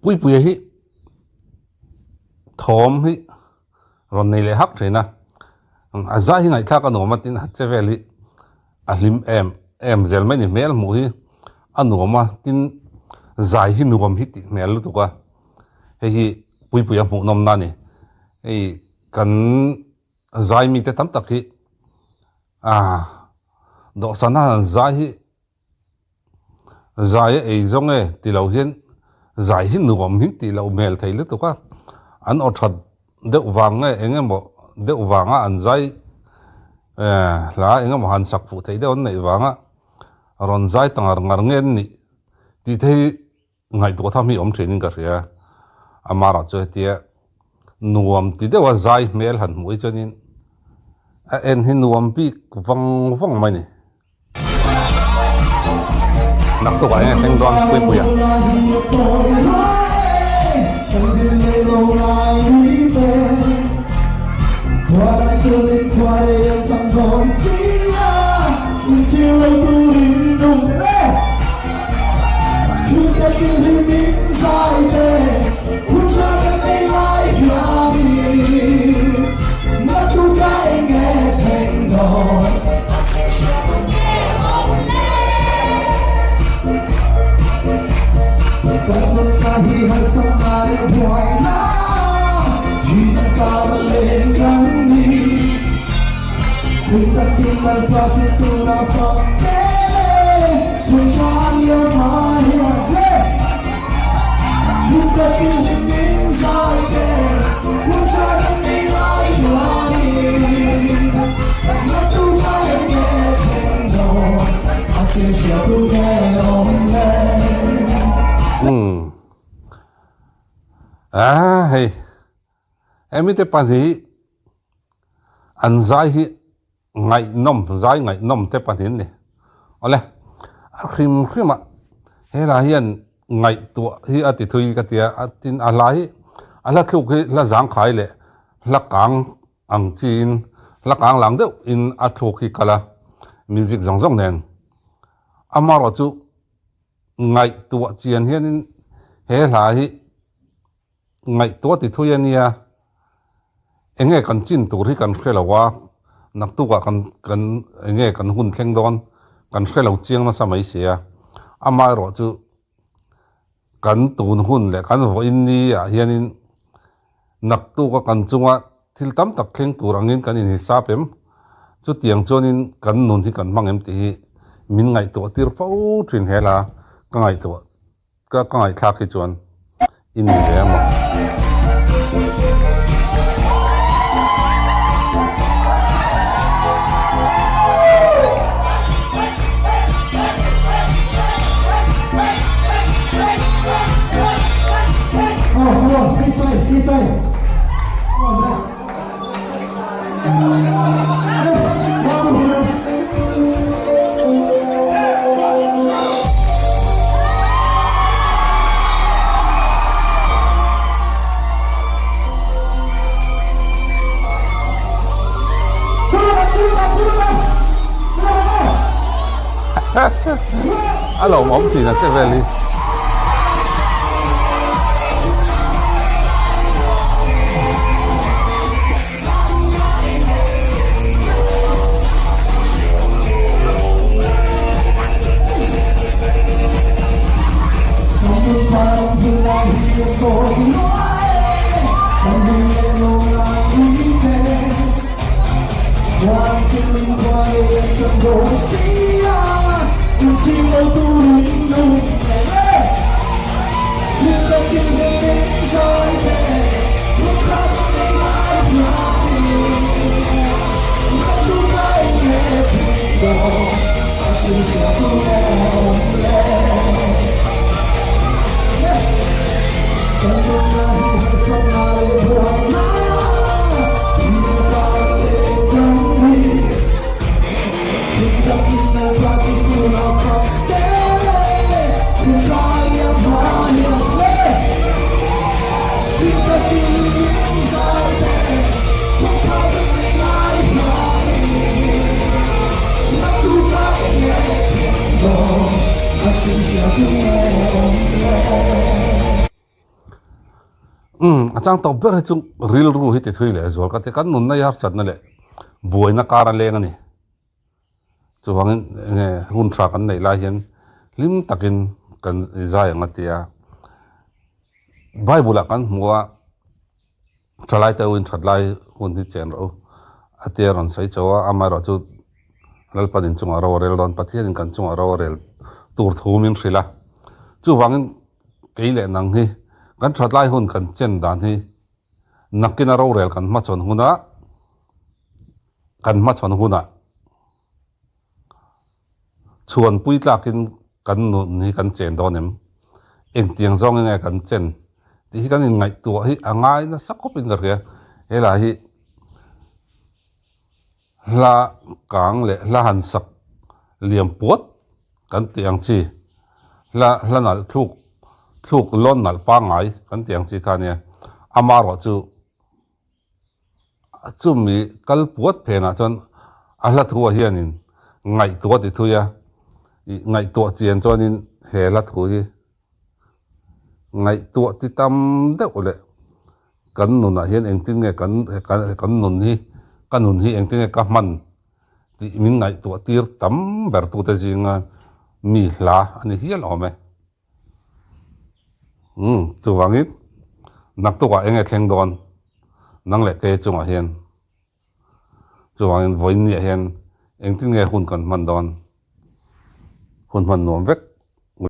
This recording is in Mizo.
Puipuia hi thawm hi rawn nei leh hak thin a, a zai hi ngaihthlak a nuam a tin a che vel hi a hlim em em zel mai ni hmel hmuh hi a nuam a tin zai hi nuam hi tih hmel lutuk a hei hi Puipuia hmuh nawmna a ni hei kan zai mite tam tak hi ah dawhsan a han zai hi Zai a ei zawng e ti lo hian zai hi nuam hi tih loh hmel thei lutuk a, an aw that deuh vang nge eng emaw deuh vanga an zai hla eng emaw han sak fuh theih deuh an neih vanga rawn zai ta ngar ngar nge an nih tih te hi Ngaihtuah tham hi awm thin in ka hria. Amara chu hetia nuam ti deuha zai hmel han hmuh hi chuanin a en hi nuam bik vang vang mai ni. Naktuk ah enge thleng dawn Puipui ah. Umm ah hei hemi te pahnih an zai hi Ngaihnawm, zai ngaihnawm te pahnih an ni. Awle, a hrim hrim ah he hla hian ngaihtuah hi a ti thui ka ti a, a tin a hla hi a hla thluk hi hla zangkhai leh hla kang ang chiin hla kang lang deuh in a thluk hi kal a, music zawng zawng nen. Amaherawhchu ngaihtuah chian hianin he hla hi Ngaihtuah ti thui a nia, enge kan chin tur hi kan hre lo a, naktukah kan kan enge kan hun thleng dawn kan hre lo chiang nasa mai si a, amaherawh chu kan tun hun leh kan vawiin ni ah hianin naktuka kan chunga thil tam tak thleng tur angin kan inhisap em, chutiang chuanin kan nun hi kan hmang em tih hi min ngaihtuah tir fo thin hela ka ngaihtuah. Ka ka ngaihthlak hi chuan i ni ve a maw? A lawmawm thin a che vel hi. Umm, a chang tawp ber hi chu rilru hi ti thui leh zual ka ti. Kan nunna hi harsatna leh buaina kar a leng a ni. Chuvangin enge hun tha kan neih lai hian hlim takin kan zai ang a ti a. Bible ah kan hmu a, thalai te uin that lai hun hi chen rawh u a tia rawn sawi chauh a, amaherawh chu Lalpan in chungah ro a rel dawn, Pathianin kan chungah ro a rel tur thu min hrilh a. Chuvangin kei leh nang hi kan that lai hun kan chen dan hi nakina rorel kan hmachhawn hunah kan hmachhawn hunah chhuanpui tlakin kan nun hi kan chen dawn em? Engtiang zawngin nge kan chen tih hi kan inngaihtuah hi a ngai nasa khawpin ka hria. Helai hi hla kang leh hla han sak liam puat kan tih ang chi, hla hla nalh thluk thluk lawn nalh pangngai kan tih ang chi kha ania. Amaherawhchu Chumi kal puat phenah chuan a hla thuah hianin ngaihtuah ti thui a, ih ngaihtuah chian chuanin he hla thu hi ngaihtuah ti tam deuh leh kan nunah hian engtin nge kan kan nun hi ka nun hi engtin nge ka hman tih min ngaihtuah tir tam ber tute zinga mi hla a ni hial awm e. Umm, chuvangin naktukah eng nge thleng dawn nang leh kei chungah hian? Chuvangin vawiinniah hian engtin nge hun kan hman dawn? Hun hman nuam vek.